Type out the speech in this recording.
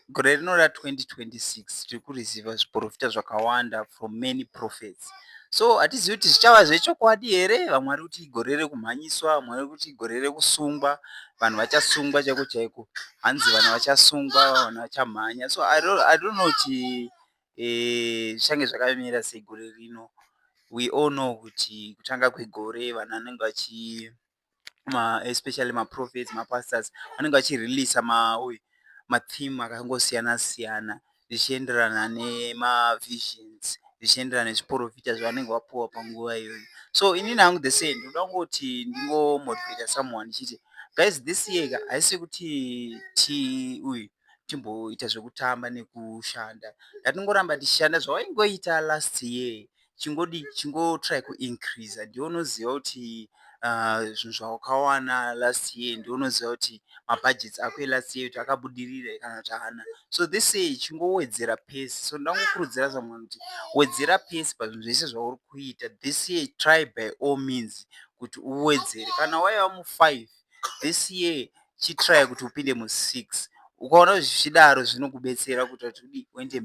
Gore rino ra2026 tiri kureceiva zviprofita zvakawanda from many prophets. So hatizivi kuti zvichava zvechokwadi here. Vamwe vari kuti igore rekumhanyiswa, vamwe vari kuti igore rekusungwa, vanhu vachasungwa chaiko chaiko. Hanzi vanhu vachasungwa, vanhu vachamhanya. So I don't know kuti zvichange zvakamira sei gore rino. We all know kuti kutanga kwegore vanhu vanenge vachi, especially maprophets, mapastors, vanenge vachireleasa matheme akangosiyana siyana zvichienderana nemavisions, zvichienderana nezviprofita zvavanenge vapuwa panguva iyoyo. So inini hangu the same, ndinoda kungoti ndingomotivata someone ndichiti, guys, this year ka haisi kuti ti uyu timboita zvekutamba nekushanda. Ngatingoramba tichishanda zvawaingoita last year. Chingodi chingotry kuincreasa. Ndiwe unoziva kuti zvinhu zvawakawana last year, ndiwe unoziva kuti mabudgets ako elast year kuti akabudirira kana kuti haana. So this year chingowedzera pace. So ndoda kungokurudzira someone kuti wedzera pace pazvinhu zvese zvauri kuita this year. Try by all means kuti uwedzere. Kana waiva mu5 this year, chitry kuti upinde mu6. Ukaona zvichidaro, zvinokubetsera kuti uende.